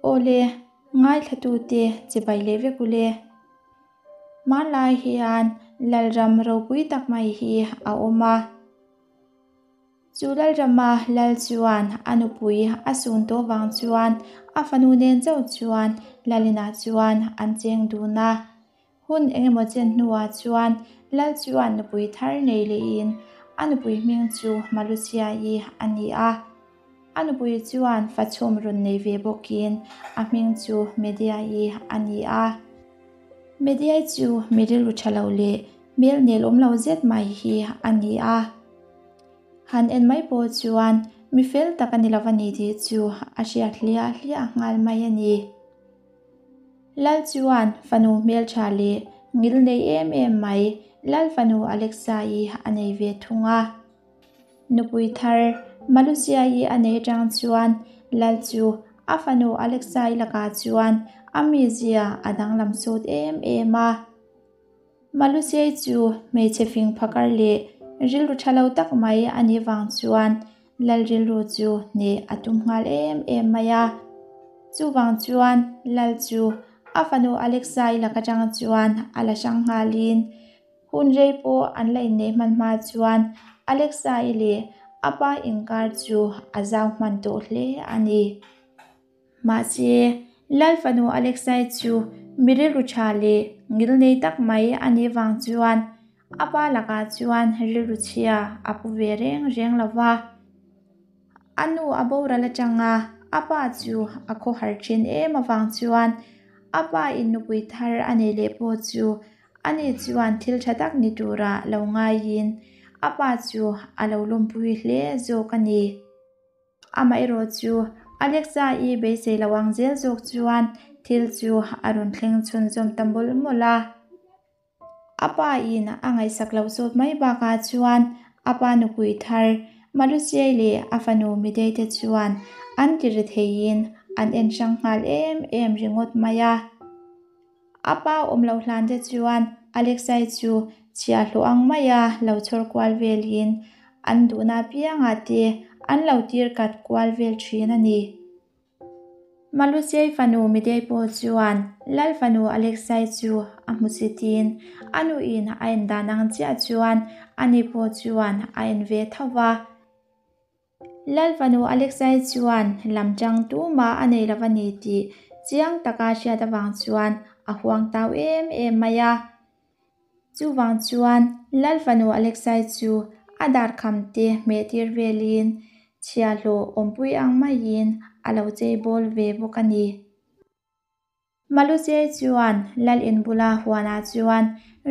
Awle, ngaithlatute chibai leh vek ule. Hmanlai hian Lalram ropui tak mai hi a awm a. Chu Lalrama Lal chuan a nupui a sun tawh vang chuan a fanu nen chauh chuan Lalinah chuan an cheng dun a. Hun engemaw chen hnuah chuan Lal chuan nupui thar nei lehin a nupui hming chu Malusia-i a ni a. A nupui chuan fachhawm rawn nei ve bawkin a hming chu Media-i a ni a. Media-i chu mi rilru tha lo leh hmel nelawm lo zet mai hi a ni a. Han en mai pawh chuan mi fel tak a ni lo a ni tih chu a hriat hliah hliah nghal mai a ni. Lal chuan fanu hmeltha leh ngil nei em em mai Lal fanu Alexa-i a nei ve thung a. Nupui thar Malusia-i a nei atang chuan Lal chu a fanu Alexa-i lakah chuan a mizia a danglam sawt em em a. Malusiai chu hmeichhe fing phakar leh rilru tha lo tak mai a nih vang chuan Lal rilru chu hneh a tum nghal em em mai a. Chuvang chuan Lal chu a fanu Alexai lak atang chuan a la hrang nghalin hun rei pawh an la inneih hman hma chuan Alexai leh a pa inkar chu a zau hman tawh hle a ni. Mahse, Lal fanu Alexei chu mi rilru tha leh ngil nei tak mai a nih vang chuan a pa lakah chuan rilru chhia a pu ve reng reng lo va. A nu a boral atanga a pa chu a khawhar thin em avang chuan a pa in nupui thar a nei leh pawh chu ani chuan thil tha tak ni tura lo ngaiin a pa chu a lo lawmpui hle zawk a ni. Amaherawh chu Alexa-i beisei lo ang zel zawk chuan thil chu a rawn thleng chhunzawm ta mawlh mawlh a. A pa in a ngaihsak loh zawt mai bakah chuan a pa nupui thar Malusiai leh a fanu Midei te chuan an ti ri theiin an en hrang nghal em em ringawt mai a. A pa awm loh hlan te chuan Alexei chu chhiahhlawh ang maia lo chhawr kual velin an duhna apiangah te an lo tir kat kual vel thin a ni. Malusiai fanu Midei pawh chuan Lal fanu Alexei chu a hmu chitin a nuin a en dan ang chiah chuan ani pawh chuan a en ve tho va. Lal fanu Alexei chuan lam chang tumah a nei lo a ni tih chiang taka hriat avang chuan a huang tau em em mai a. Chuvang chuan Lal fanu Alexei chu a darkham te hmeh tir velin chhiahhlawh awmpui ang maiin a lo chei bawl ve bawk a ni. Maluche chuan Lal in bula huanah chuan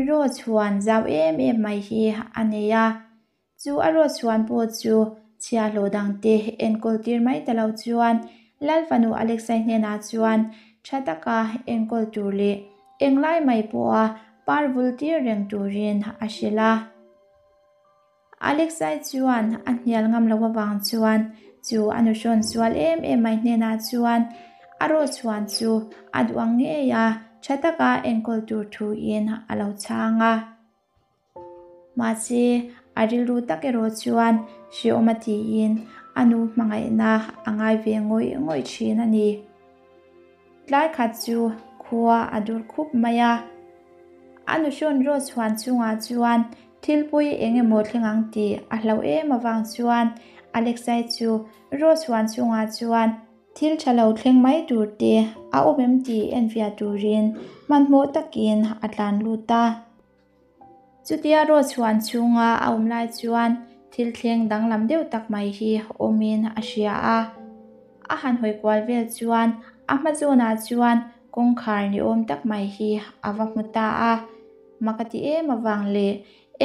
rose huan zau em em mai hi a nei a. Chu a rose huan pawh chu chhiahhlawh dangte enkawl tir mai ta lo chuan Lal fanu Alexei hnenah chuan tha taka enkawl tur leh englai mai pawha par vul tir reng turin a hrilh a. Alexei chuan a hnial ngam loh avang chuan chu a nuhrawn sual em em mai hnenah chuan a rawchhuan chu a duh ang ngei a, tha taka enkawl tur thuin a lo chhang a. Mahse, a rilru tak erawh chuan hrehawm a tiin a nu hmangaihna a ngai ve ngawih ngawih thin a ni. Tlai khat chu khua a dur khup mai a. A nuhrawn rawchhuan chungah chuan Thil pui eng emaw thleng ang tih a hlauh em avang chuan Alexei chu Rose huan chungah chuan thil tha lo thleng mai tur te a awm em tih enfiah turin hmanhmawh takin a tlan lut a. Chutia Rose huan chhunga a awm lai chuan thil thleng danglam deuh tak mai hi awmin a hria a. A han hawi kual vel chuan a hma zawnah chuan kawngkhar ni awm tak mai hi a va hmu ta a. Mak a ti em avang leh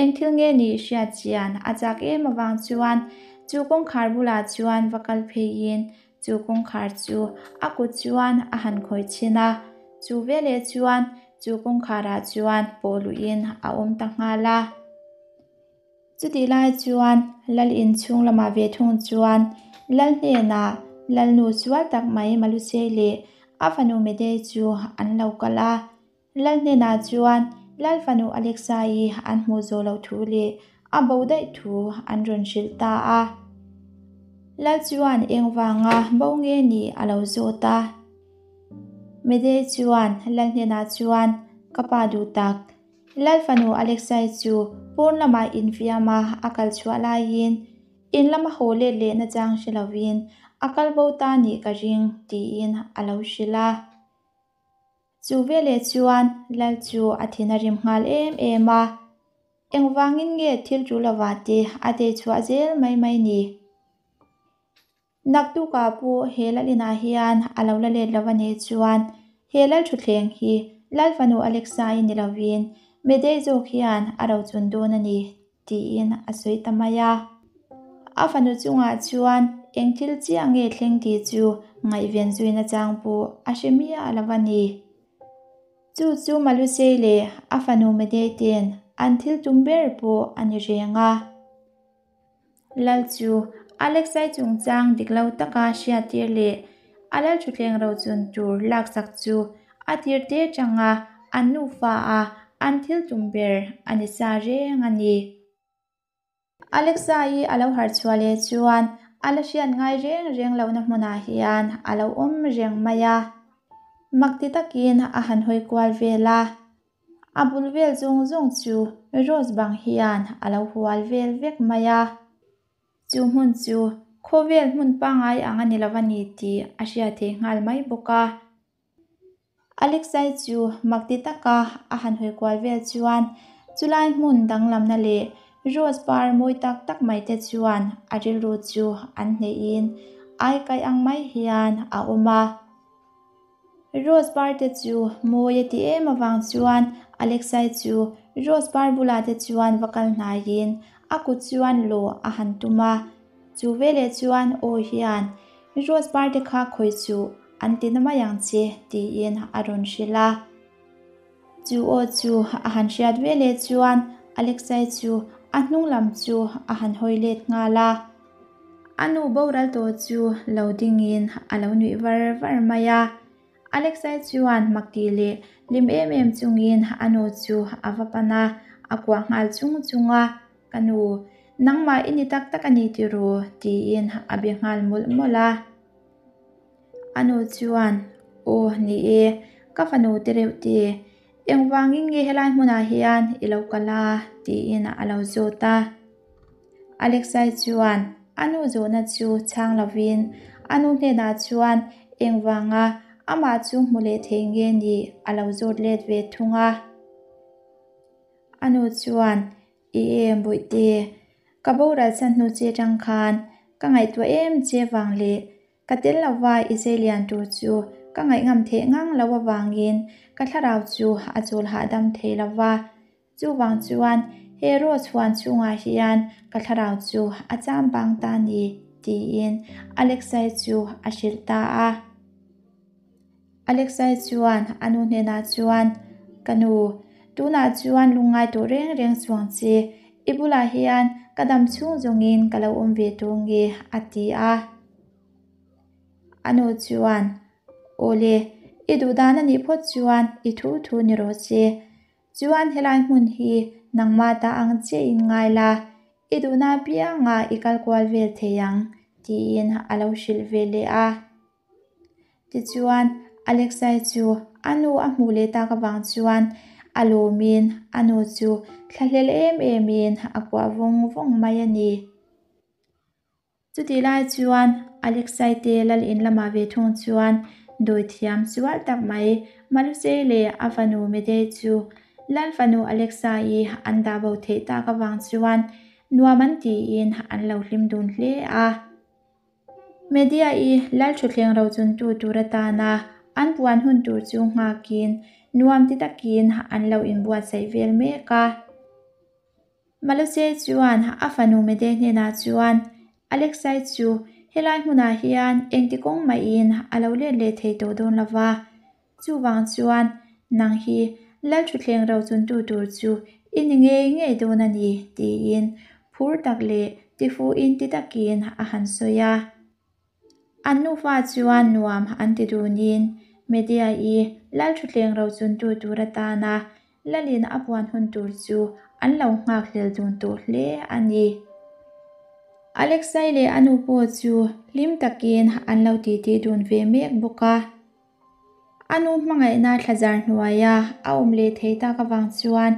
eng thil nge nih hriat chian a chak em avang chuan chu kawngkhar bulah chuan va kal pheiin chu kawngkhar chu a kut chuan a han khawih chhin a. Chu veleh chuan chu kawngkharah chuan pawh luhin a awm ta nghal a. Chutih lai chuan Lal in chhung lamah ve thung chuan Lal hnenah Lalnu sual tak mai Malusei leh a fanu Medei chu an lo kal a. Lal hnenah chuan Lal fanu Alexa-i an hmuh zawh loh thu leh a bo daih thu an rawn hrilh ta a. Lal chuan eng vanga bo nge nih a lo zawt a. Medei chuan Lal hnenah chuan, Ka pa duh tak. Lal fanu Alexei chu pawn lamah infiama a kal chhuah laiin in lama haw let leh nachang hre lovin a kal bo ta nih ka ring, tiin a lo hrilh a. Chu veleh chuan Lal chu a thin a rim nghal em em a. Engvangin nge thil ṭul lovah te a tei chhuah zel mai mai ni? Naktukah pawh he lal inah hian a lo la let lo a nih chuan he lal thutthleng hi Lal fanu Alexa-i ni lovin Medei zawk hian a rochun dawn a ni tiin a sawi ta mai a. A fanu chungah chuan eng thil chiah nge thleng tih chu ngaihven zuina chang pawh a hre miah lo a ni. Chu chu Malusei leh a fanu Medei ten an thil tum ber pawh a ni reng a. Lal chu Alexei chungchang dik lo taka hriattir leh a lal thutthleng rochun tur laksak chu a tir te atanga an nufa a an thil tum ber a ni sa reng a ni. Alexa-i a lo harh chhuah leh chuan a la hriat ngai reng reng lohna hmunah hian a lo awm reng mai a. Mak ti takin a han hawi kual vel a. A bul vel zawng zawng chu rose bang hian a lo hual vel vek mai a. Chu hmun chu khawvel hmun pangngai ang a ni lo a ni tih a hriat theih nghal mai bawk a. Alexei chu mak ti taka a han hawi kual vel chuan chulai hmun danglamna leh rose par mawi tak tak mai te chuan a rilru chu an hnehin ai kaih ang mai hian a awm a. Rose par te chu mawi a ti em avang chuan Alexei chu rose par bulah te chuan va kal hnaiin a kut chuan lawh a han tum a, chu veleh chuan aw hian Rose par te kha khawi chu an ti na mai ang che tiin a rawn hrilh a. Chu aw chu a han hriat veleh chuan Alexei chu a hnung lam chu a han hawi let nghal a. A nu boral tawh chu lo dingin a lo nuih var var mai a. Alexei chuan mak tih leh hlim em em chungin a nu chu a va pan a, a kuah nghal chung chung a, Ka nu, nangmah i ni tak tak a ni tiraw? tiin a be nghal mawlh mawlh a. A nu chuan, Aw, ni e, ka fanu te reuh te, engvangin nge helai hmunah hian i lo kal a? tiin a lo zawt a. Alexei chuan a nu zawhna chu chhang lovin a nu hnenah chuan engvanga amah chu hmu leh thei nge nih a lo zawt let ve thung a. A nu chuan, I em Bawihte, ka boral chhan hnu che atang khan ka ngaihtuah em che vang leh Ka tel lova i zei lian tur chu ka ngaihngam theih ngang lo avangin ka thlarau chu a chawl hahdam thei lo va. Chuvang chuan he rose huan chhungah hian ka thlarau chu a cham bang ta ni, tiin Alexei chu a hrilh ta a. Alexei chuan a nu hnenah chuan, Ka nu, tunah chuan lungngai tawh reng reng chuang che, i bulah hian ka dam chhung zawngin ka lo awm ve tawh nge, a ti a. A nu chuan, Awle, i duh dan a nih phawt chuan i thu thu ni rawh che. Chuan helai hmun hi nangmah ta ang chiah in ngai la, i duhna apiangah i kal kual vel thei ang, tiin a lo hrilh ve leh a. Tichuan, Alexei chu a nu a hmuh leh tak avang chuan a lawmin a nu chu thlahlel em emin a kuah vawng vawng mai a ni. Chutih lai chuan Alexei te lal in lamah ve thung chuan dawithiam sual tak mai Malusei leh a fanu Medei chu lal fanu Alexei an dah bo theih tak avang chuan nuam an tiin an lo hlim dun hle a. Media-i lal thutthleng rochuntu tur atana an puan hun tur chu nghakin nuam ti takin an lo inbuatsaih vel mek a. Maluse chuan a fanu Mede hnenah chuan, Alexei chu helai hmunah hian engti kawng mahin a lo let leh thei tawh dawn lo va, Chuvang chuan nang hi lal thutthleng rochuntu tur chu i ni ngei ngei dawn a ni, tiin phur tak leh tifuhin ti takin a han sawi a. An nufa chuan nuam an ti dunin Media-i lal thutthleng rochuntu tur atana lalin a puan hun tur chu an lo nghakhlel dun tawh hle a ni. Alexei leh a nu pawh chu hlim takin an lo titi dun ve mek bawk a. A nu hmangaihna thlazar hnuaia a awm leh thei tak avang chuan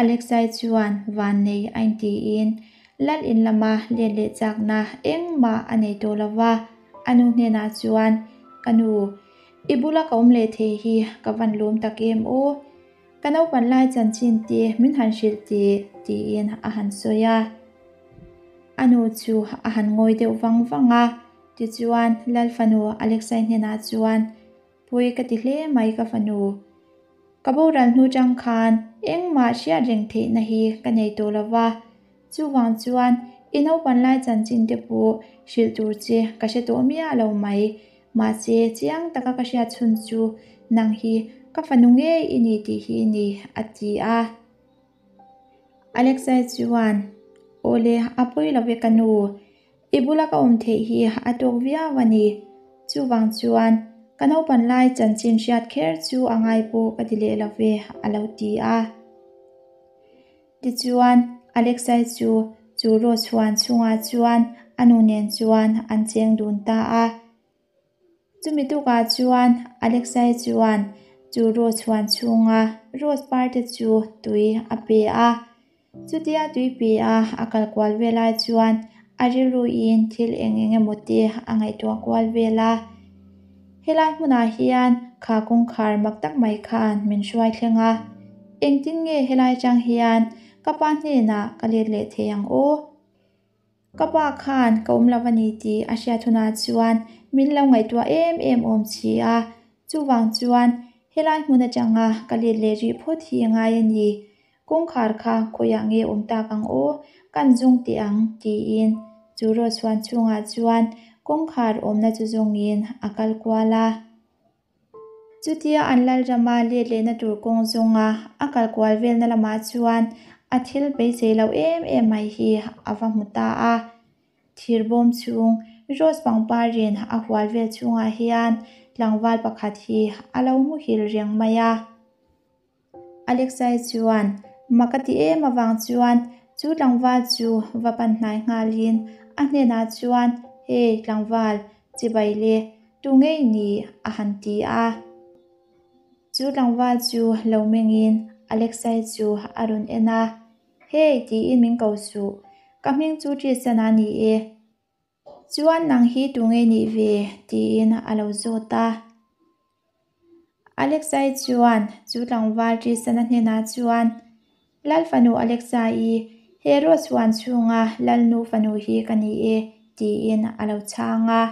Alexei chuan vannei a intiin Lal in lama let leh chakna engmah a nei tawh lo va, a nu hnenah chuan, Ka nu, i bula ka awm leh thei hi ka van lawm tak em aw? Ka naupan lai chanchin te min han hrilh teh, tiin a han sawi a. A nu chu a han ngawi deuh vang vang a, tichuan Lal fanu Alexei hnenah chuan, Pawi ka ti hle mai ka fanu. Ka boral hnu chang khan engmah hriat reng theihna hi ka nei tawh lo va, chuvang chuan i naupan lai chanchin te pawh hrilh tur che ka hre tawh miah lo mai. Mahse, chiang taka ka hriat chhun chu nang hi ka fanu ngei i ni tih hi ni, a ti a. Alexei chuan, Awle, a pawi lo ve ka nu. I bula ka awm theih hi a tawk viau a ni. Chuvang chuan ka naupan lai chanchin hriat kher chu a ngai pawh ka ti leh lo ve, a lo ti a. Tichuan, Alexei chu chu rose huan chhungah chuan a nu nen chuan an cheng dun ta a. Chumi tukah chuan Alexei chuan chu rose huan chhunga rose par te chu tui a pe a. Chutia tui pe a a kal kual vel ai chuan a rilruin thil eng eng emaw te a ngaihtuah kual vel a. Helai hmunah hian kha kawngkhar mak tak mai khan min hruai thleng a. Engtin nge helai chang hian ka pa hnenah ka let leh thei ang aw? Ka pa khan ka awm lo a ni tih a hriat hunah chuan min lo ngaihtuah em em awm si a, chuvang chuan helai hmun atanga ka let leh rih phawt hi a ngai a ni. Kawngkhar kha khawiah nge awm tak ang aw, kan zung teh ang tiin chu rose huan chhungah chuan kawngkhar awmna chu zawngin a kal kual a. Chutia an lalrama let lehna tur kawng zawnga a kal kual velna lamah chuan a thil beisei lo em em mai hi a va hmu ta a. Thir bawm chhung rose pangparin a hual vel chhungah hian tlangval pakhat hi a lo muhil reng mai a. Alexei chuan mak a ti em avang chuan chu tlangval chu va pan hnai nghalin a hnenah chuan, Hey tlangval, chibai le, tu ngei ni? a han ti a. Chu tlangval chu lo mengin Alexei chu a rawn en a, Hey tiin min ko suh, ka hming chu Tristan a ni e. Chuan nang hi tu ngei nih ve? tiin a lo zawt a. Alexa-i chuan chu tlangval Tristan-a hnenah chuan, Lal fanu Alexa-i, he rose huan chhunga Lalnu fanu hi ka ni e, tiin a lo chhang a.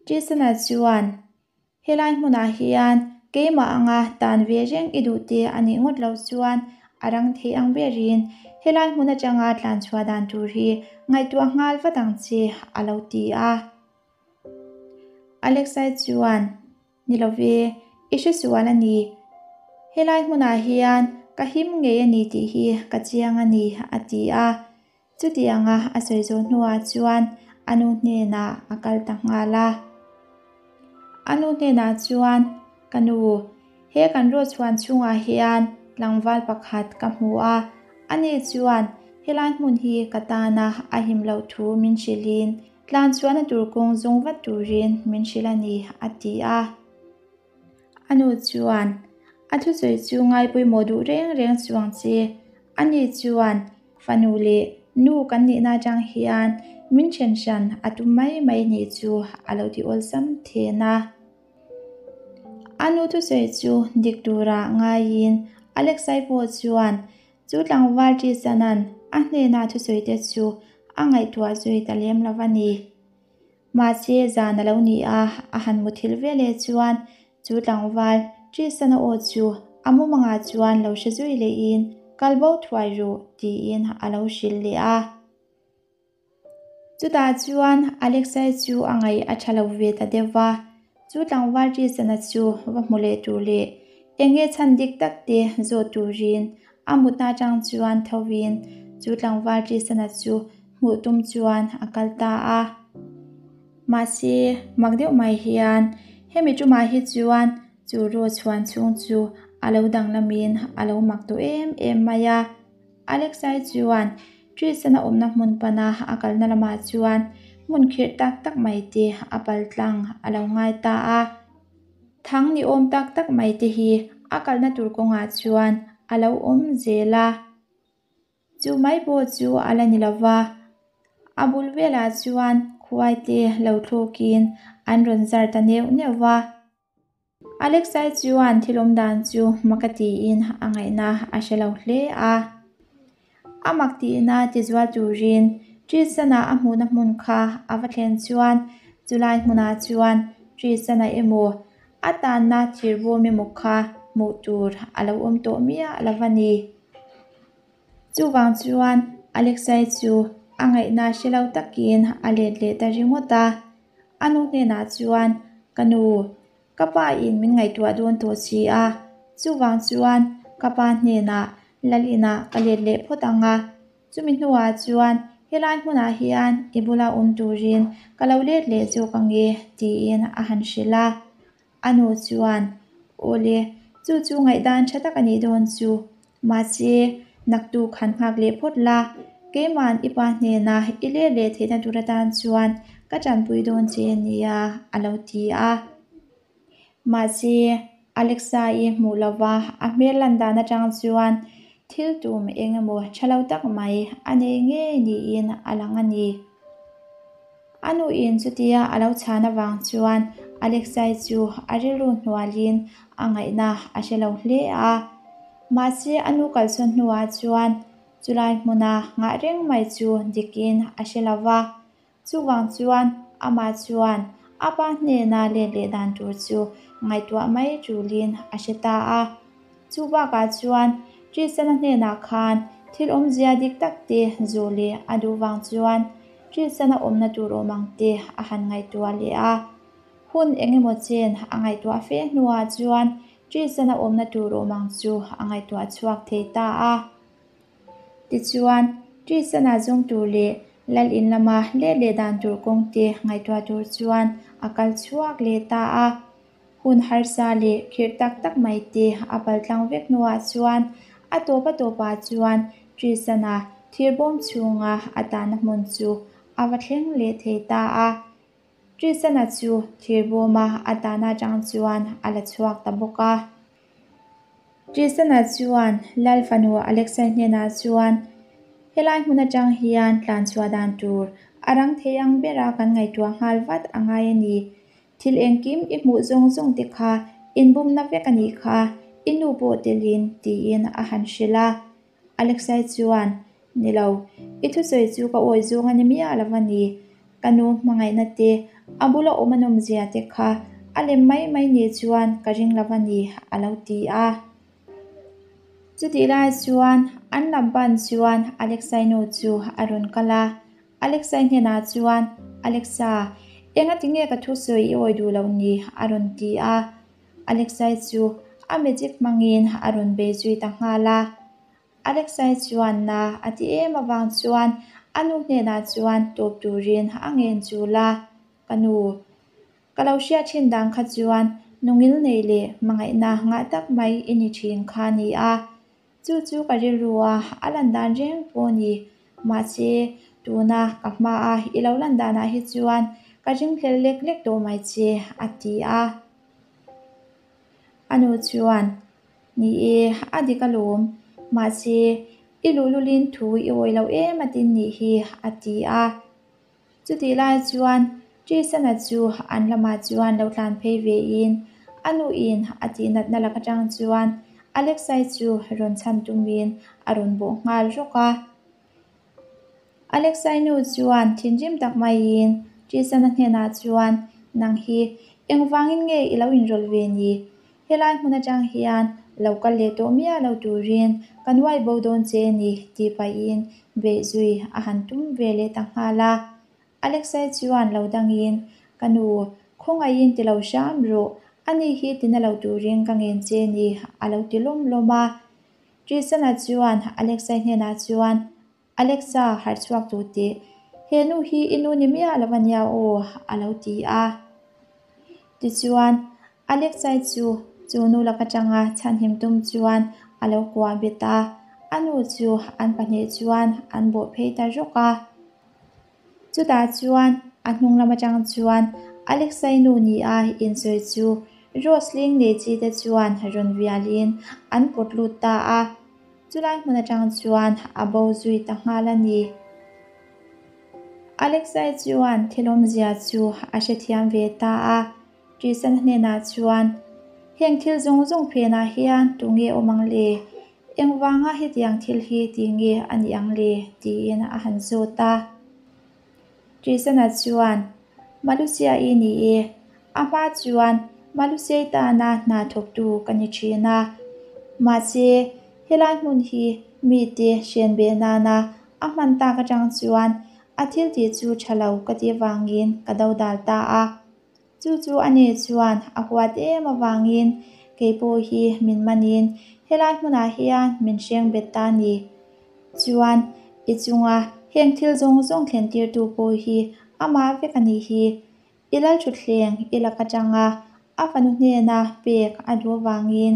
Tristan-a chuan, Helai hmunah hian keimah anga tan ve reng i duh te a nih ngawt loh chuan a rang thei ang berin helai hmun atanga tlan chhuah dan tur hi ngaihtuah nghal vat ang che, a lo ti a. Alexei chuan, Ni lo ve, i hre sual a ni. Helai hmunah hian ka him ngei a ni tih hi ka chiang a ni, a ti a. Chutianga a sawi zawh hnuah chuan a nu hnenah a kal ta nghal a. A nu hnenah chuan, Ka nu, he kan rawchhuan chhungah hian tlangval pakhat ka hmu a, ani chuan helai hmun hi ka tana a him loh thu min hrilhin tlan chhuahna tur kawng zawng vat turin min hrilh a ni, a ti a. A nu chuan, A thusawi chu ngaipawimawh duh reng reng chuang che. Ani chuan, Fanu leh nu kan nihna atang hian min then hran a tum mai mai nih chu a lo ti awlsam then a. A nu thusawi chu dik tura ngaiin Alexei pawh chuan chu tlangval Tristan-a'n a hnena thusawi te chu a ngaihtuah zui ta lem lo a ni. Mahse zan a lo ni a, a han muthilh ve leh chuan chu tlangval Tristan-a aw chu a mumangah chuan lo hre zui lehin kal bo thuai ru tiin a lo hrilh leh a. Chutah chuan Alexei chu a ngaih a tha lo ve ta deuh va, chu tlangval Tristan-a chu va hmu leh tur leh eng nge chhan dik tak te zawh turin a mutna atang chuan thovin chu tlangval Tristan-a chu hmuh tum chuan a kal ta a. Mahse, mak deuh mai hian hemi tumah hi chuan chu rose huan chhung chu a lo danglamin a lo mak tawh em em mai a. Alexei chuan Tristan-a awmna hmun pana a kalna lamah chuan hmun khirh tak tak mai te a pal tlang a lo ngai ta a. Thang ni awm tak tak mai te hi a kalna tur kawngah chuan a lo awm zel a. Chu mai pawh chu a la ni lo va, a bul velah chuan khuai te lo thlawkin an rawn zar ta neuh neuh va. Alexei chuan thil awm dan chu mak a tiin a ngaihna a hre lo hle a. A mak tihna tizual turin Tristan-a a hmuhna hmun kha a va thlen chuan chulai hmunah chuan Tristan-a emaw a tanna thir bawm emaw kha hmuh tur a lo awm tawh miah lo a ni. Chuvang chuan Alexei chu a ngaihna hre lo takin a let leh ta ringawt a. A nu hnenah chuan, Ka nu, ka pa in min ngaihtuah dawn tawh si a, chuvang chuan ka pa hnenah lal inah ka let leh phawt ang a, chumi hnuah chuan helai hmunah hian i bula awm turin ka lo let leh zawk ang e, tiin a han hrilh a. A nu chuan, Awle, chu chu ngaihdan tha tak a nih dawn chu. Mahse, naktuk han nghak leh phawt la, keima'n i pa hnena i let leh theihna tur atan chuan ka tanpui dawn che nia, a lo ti a. Mahse, Alexa-i hmuh lova a hmel lan dan atang chuan thil tum eng emaw tha lo tak mai a nei ngei niin a lang a ni. A nuin chutia a lo chhan avang chuan Alexei chu a rilru hnualin a ngaihna a hre lo hle a. Mahse a nu kalsawn hnuah chuan chulai hmuna nghah reng mai chu dikin a hre lo va. Chuvang chuan amah chuan a pa hnena let leh dan tur chu ngaihtuah mai tulin a hre ta a. Chu bakah chuan Tristan-a hnenah khan thil awmzia dik tak te zawh leh a duh vang chuan Tristan-a awmna tur awm ang te a han ngaihtuah leh a. Hun eng emaw chen a ngaihtuah fe hnuah chuan Tristan-a awmna tur awm ang chu a ngaihtuah chhuak thei ta a. Tichuan, Tristan-a zawng tur leh Lal in lama let leh dan tur kawng te ngaihtuah tur chuan a kal chhuak leh ta a. Hun harsa leh khirh tak tak mai te a pal tlang vek hnuah chuan a tawp a tawpah chuan Tristan-a thirbawm chhunga a tahna hmun chu a va thleng leh thei ta a. Tristan-a chu thirbawma a tahna atang chuan a la chhuak ta bawk a. Tristan-a chuan Lal fanu Alexei hnenah chuan, Helai hmun atang hian tlanchhuah dan tur a rang thei ang bera kan ngaihtuah nghal vat a ngai a ni. Thil engkim i hmuh zawng zawng te kha inbumna vek a nih kha, i nu pawh telin, tiin a han hrilh a. Alexei chuan, Ni lo, i thusawi chu ka awi zawng a ni miah lo a ni. Ka nu hmangaihna te, a bula awm a nawmzia te kha a lem mai mai ni chuan ka ring lo a ni, a lo ti a. Chutih lai chuan an lam pan chuan Alexei nu chu a rawn kal a. Alexa hnenah chuan, Alexa, engati nge ka thusawi i awi duh loh ni? a rawn ti a. Alexa chu a magic hmangin a rawn bei zui ta nghal a. Alexa chuan na a ti em avang chuan a nu hnenah chuan tawp turin a ngen chul a, Ka nu, ka lo hriat thin dan kha chuan nungil nei leh hmangaihna ngah tak mai i ni thin kha a ni a. Chu chu ka rilru a, a lan dan reng pawh a ni. Mahse, tuna ka hmaa i lo lan danah hi chuan ka ringhlel lek lek tawh mai che, a ti a. A nu chuan, Ni e, a dik alawm. Mahse, i luhlulin thu i awih loh em a tin nih hi, a ti a. Chutih lai chuan Tristan-a chu an lamah chuan lo tlan phei vein a nuin a tihnatna lak atang chuan Alexei chu rawn chhan tumin a rawn bawh nghal rawk a. Alexei nu chuan thinrim tak maiin Tristan-a hnenah chuan, Nang hi engvangin nge i lo inrawlh ve ni? Helai hmun atang hian lo kal leh tawh miah lo turin ka nuai bo dawn che a ni tih pahin beih zui a han tum ve leh ta nghal a. Alexei chuan lo dangin, Ka nu, khawngaihin ti lo hram rawh, ani hi tina lo turin ka ngen che a ni a lo ti lawm lawm a. Tristan-a chuan Alexei hnenah chuan, Alexa, harh chhuak tu teh. He nu hi i nu ni miah lo a nia aw, a lo ti a. Tichuan, Alexa-i chu chu nu lak atanga chhanhim tum chuan a lo kuah bet a, a nu chu an pahnih chuan an bawh phei ta rawk a. Chutah chuan a hnung lam atang chuan Alexa-i nu nia insawi chu. Rose hling nei chi te chuan rawn vialin an pawt lut ta a, chulai hmun atang chuan a bo zui ta nghal a ni. Alexei chuan thil awmzia chu a hrethiam ve ta a, Tristan hnenah chuan, Heng thil zawng zawng phenah hian tunge awm ang le? Engvanga hetiang thil hi ti nge a nih ang le? tiin a han zawt a. Tristan-a chuan, Malusia-i ni e, a hma chuan Malusiai tana hna thawktu ka ni thin a. Mahse, helai hmun hi mite hrian beh nana a hman tak atang chuan a thil tih chu tha lo ka tih avangin ka dodal ta a. Chu chu a ni chuan a huat em avangin kei pawh hi min manin helai hmunah hian min hreng bet ta a ni. Chuan i chunga heng thil zawng zawng thlen tirtu pawh hi amah vek a nih hi. I lalthutthleng i lak atanga a fanu hnena pek a duh avangin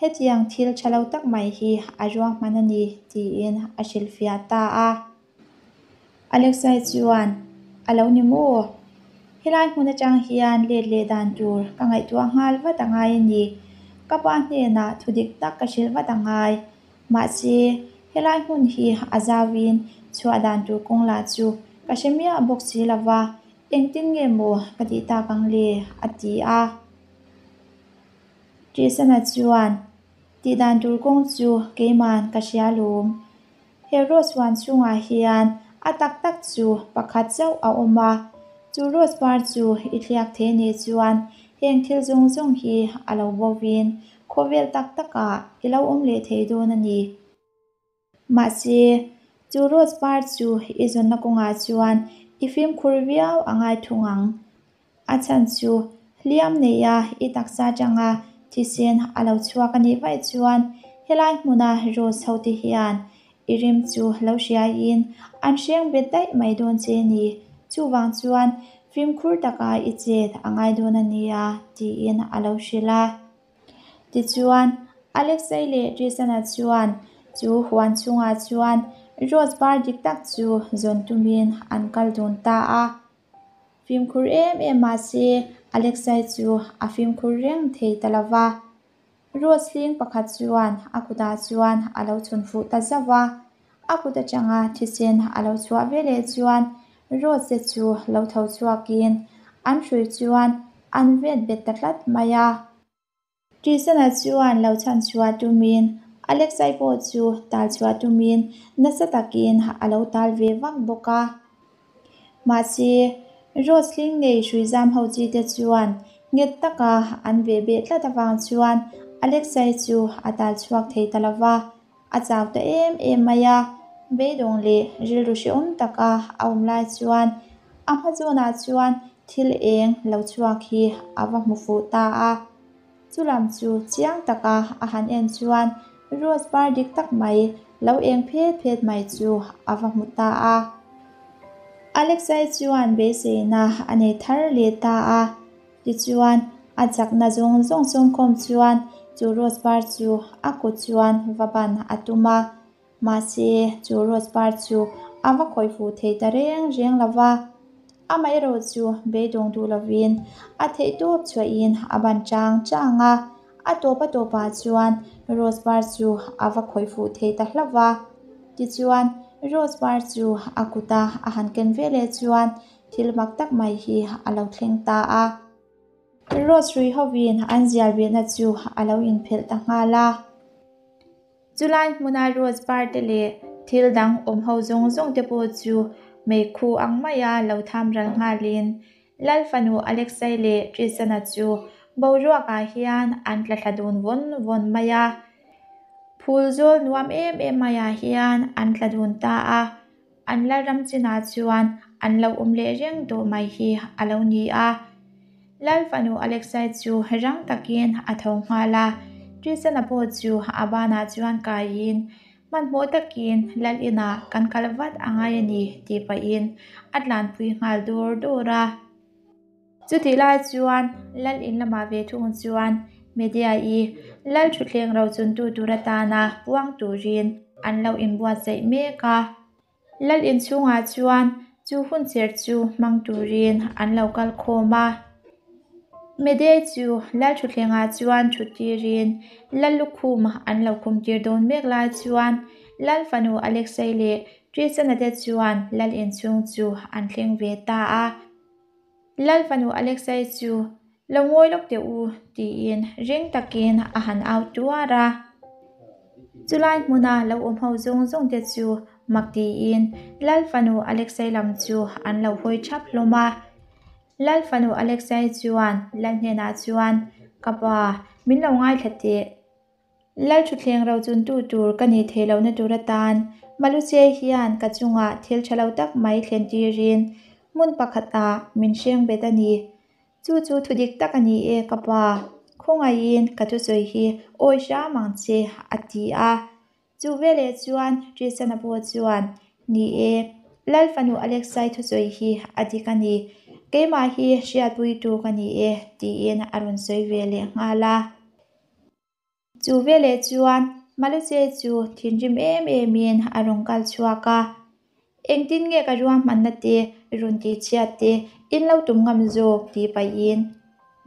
hetiang thil tha lo tak mai hi a ruahman a ni tiin a hrilhfiah ta a. Alexei chuan, A lo ni maw? Helai hmun atang hian let leh dan tur ka ngaihtuah nghal vat a ngai a ni. Ka pa hnenah thu dik tak ka hrilh vat a ngai. Mahse, helai hmun hi a zauin chhuah dan tur kawng lah chu ka hre miah bawk si lo va, engtin nge maw ka tih tak ang le? a ti a. Tristan-a chuan, Tih dan tur kawng chu keiman ka hria lawm. He rose huan chhungah hian a tak tak chu pakhat chauh a awm a, chu rose par chu i thliak thei nih chuan heng thil zawng zawng hi a lo bovin khawvel tak takah i lo awm leh thei dawn a ni. Mahse, chu rose par chu i zawnna kawngah chuan i fimkhur viau a ngai thung ang. A chhan chu hliam neia i taksa atanga thisen a lo chhuak a nih vaih chuan helai hmuna rose ho te hian i rim chu lo hriaiin an hreng bet daih mai dawn che ni. Chuvang chuan fimkhur taka i chet a ngai dawn a nia tiin a lo hrilh a. Tichuan, Alexei leh Tristan-a chuan chu huan chhungah chuan rose par dik tak chu zawn tumin an kal dun ta a. Fimkhur em em mahse Alexei chu a fimkhur reng thei ta lo va. Rose hling pakhat chuan a kutah chuan a lo chhun fuh ta zauh va. A kut atanga thisen a lo chhuah veleh chuan Rose te chu lo tho chhuakin an hrui chuan an vet bet ta tlat mai a. Tristan-a chuan lo chhan chhuah tumin Alexei pawh chu tal chhuah tumin nasa takin a lo tal ve vak bawk a. Mahse, Rose hling nei hrui zam ho chi te chuan nghet taka an ve beh tlat avang chuan Alexei chu a tal chhuak thei ta lo va, a chau ta em em mai a. Beidawng leh rilru hrehawm taka a awm lai chuan a hma zawnah chuan thil eng lo chhuak hi a va hmu fuh ta a. Chulam chu chiang taka a han en chuan rose par dik tak mai lo eng phet phet mai chu a va hmu ta a. Alexei chuan beiseina a nei thar leh ta a. Tichuan, a chakna zawng zawng sawmkhawm chuan chu rose par chu a kut chuan va ban a tum a. Mahse, chu rose par chu a va khawih fuh thei ta reng reng lo va. Amaherawh chu beidawng duh lovin a theihtawp chhuahin a ban chang chang a, a tawp a tawpah chuan rose par chu a va khawih fuh thei ta hlauh va. Tichuan, rose par chu a kuta a han ken veleh chuan thil mak tak mai hi a lo thleng ta a. Rose hrui hovin an zial behna chu a lo inphelh ta nghal a. Chulai hmuna rose par te leh thil dang awm ho zawng zawng te pawh chu meikhu ang maia lo tham ral nghalin Lal fanu Alexei leh Tristan-a chu boruakah hian an tla thla dun vawn vawn mai a. Phul zawl nuam em em maiah hian an tla dun ta a, an Lalram chinah chuan an lo awm leh reng tawh mai hi a lo ni a. Lal fanu Alexei chu rang takin a tho nghal a, Tristan-a pawh chu a banah chuan kaiin hmanhmawh takin Lal inah kan kal vat a ngai a ni tih pahin a tlanpui nghal dur dur a. Chutih lai chuan Lal in lamah ve thung chuan Media-i Lal thutthleng rochuntu tur atana puang turin an lo inbuatsaih mek a. Lal inchhungah chuan chu hun cher chu hmang turin an lo kal khawm a. Medei chu lal thutthlengah chuan thut tirin lal lukhum an lo khum tir dawn mek lai chuan lal fanu Alexei leh Tristan-a te chuan lal inchhung chu an thleng ve ta a. Lal fanu Alexei chu Lo ngawi lawk teh u tiin ring takin a han au tuar a. Chulai hmuna lo awm ho zawng zawng te chu mak tiin Lal fanu Alexei lam chu an lo hawi thap hlawm a. Lal fanu Alexei chuan Lal hnenah chuan, Ka pa, min lo ngaithla teh. Lal thutthleng ro chuntu tur ka nih theih lohna tur atan Maluche hian ka chungah thil tha lo tak mai thlen tirin hmun pakhatah min hreng bet a ni. Chu chu thu dik tak a ni e ka pa, khawngaihin ka thusawi hi awi hram ang che a ti a. Chu veleh chuan Tristan-a pawh chuan, Ni e, Lal fanu Alexei thusawi hi a dik a ni. Keimah hi hriatpuitu ka ni e tiin a rawn sawi ve leh nghal a. Chu veleh chuan Maluche chu thinrim em emin a rawn kal chhuak a, Engtin nge ka ruahmanna te rawn tih chhiat te in lo tum ngam zawk tih pahin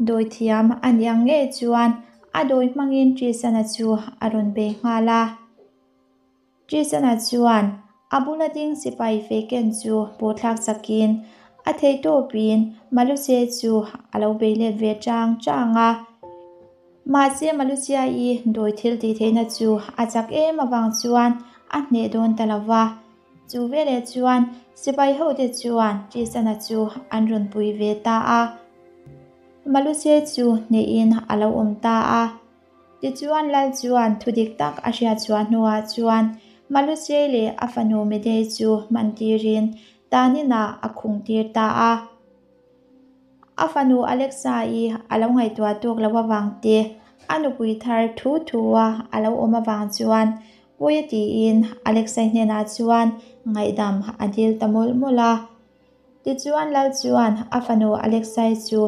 dawithiam a ni ang ngei chuan a dawi hmangin Tristan-a chu a rawn bei nghal a. Tristan-a chuan a bula ding sipai fei ken chu pawhthlak chakin a theihtawpin Maluche chu a lo bei let ve chang chang a. Mahse Maluchia-i dawi thil tih theihna chu a chak em avang chuan a hneh dawn ta lo va. Chu veleh chuan sipai hote chuan Tristan-a chu an rawn pui ve ta a. Maluche chu hnehin a lo awm ta a. Tichuan Lal chuan thu dik tak a hriat chhuah hnuah chuan Maluchei leh a fanu Medei chu hman tirin taninah a khung tir ta a. A fanu Alexa-i a lo ngaihtuah tawk loh avang te, a nupui thar thu thua a lo awm avang chuan pawi a tiin Alexa-i hnenah chuan ngaihdam a dil ta mawlh mawlh a. Tichuan Lal chuan a fanu Alexei chu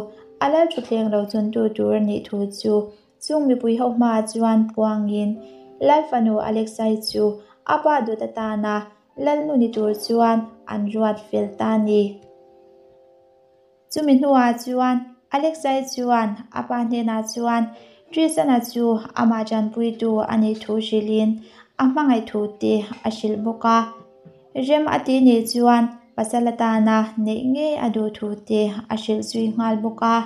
a lal thutthleng lo chuntu tur a nih thu chu chung mipui ho hmaah chuan puangin Lal fanu Alexei chu a pa dawt atana Lalnu ni tur chuan an ruat fel ta a ni. Chumi hnuah chuan Alexei chuan a pa hnenah chuan Tristan-a chu amah tanpuitu a nih thu hrilhin a hmangaih thu te a hrilh bawk a. Rem a tih nih chuan pasal atana neih ngei a duh thu te a hrilh zui nghal bawk a.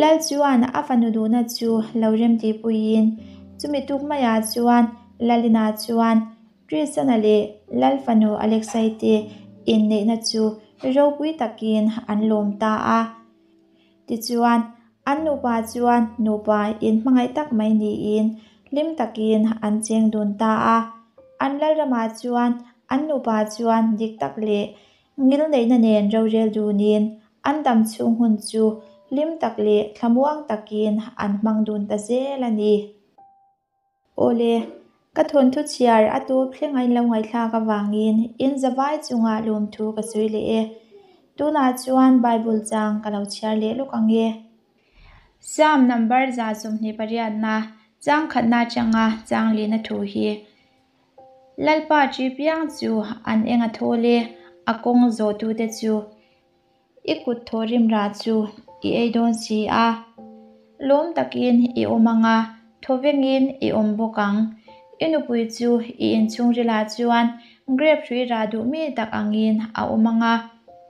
Lal chuan a fanu duhna chu lo rem tihpuiin chumi tuk maiah chuan Lalina chuan Tristan-a leh Lal fanu Alexei te inneihna chu ropui takin an lawm ta a. Tichuan, an nupa chuan nupa inhmangaih tak mai niin hlim takin an cheng dun ta a. An Lalramah chuan an nupa chuan dik tak leh ngilneihna nen rorel dunin an dam chhung hun chu hlim tak leh thlamuang takin an hmang dun ta zel a ni. Awle, ka thawnthu chhiar a tawp thleng a inlo ngaihthlak avangin in zavai chungah lawmthu ka sawi leh e. Tunah chuan Bible chang ka lo chhiar leh lawk ang e. Psalm number 28na chang khatna atanga chang lehna thu hi Lalpa ṭi piang chu an eng a thawl e, a kawng zawhtute chu. I kut thaw rim rah chu i ei dawn si a, lawm takin i awm ang a, thaw vengin i awm bawk ang. I nupui chu i inchhungrilah chuan grape hrui rah duh mi tak angin a awm ang a,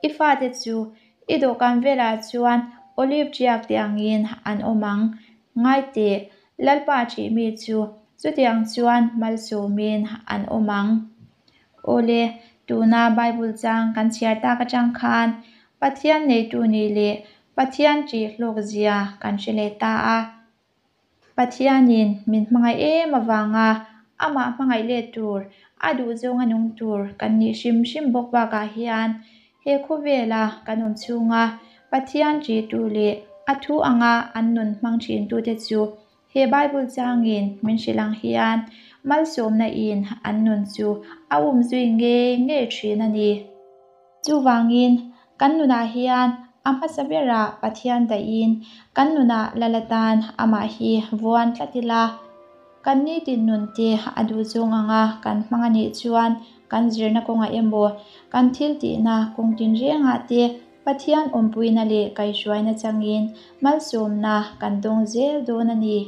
i fate chu i dawhkan velah chuan olive tiak te angin an awm ang. Ngai teh, Lalpa ṭih mi chu chutiang chuan malsawmin an awm ang. Awle, tuna Bible chang kan chhiar tak atang khan Pathian neitu nih leh Pathian ṭih hlawk zia kan hre leh ta a. Pathianin min hmangaih em avanga amah hmangaih let tur, a duh zawnga nung tur kan nih hrim hrim bawk bakah hian he khawvela kan awm chhunga Pathian ṭihtu leh a thu anga an nun hmang ṭhintute chu He Bible changin min hrilh ang hian malsawmna in an nun chu a um zui ngei ngei thin a ni. Chuvangin, kan nunah hian a hmasa berah Pathian dahin kan nunah lal atan amah hi vuan tlat ila. Kan nitin nun te a duh zawng anga kan hmang a nih chuan kan zirna kawngah emaw, kan thil tihna kawng tinrengah te. Pathian awmpuina leh kaihhruaina changin malsawmna kan dawng zel dawn a ni.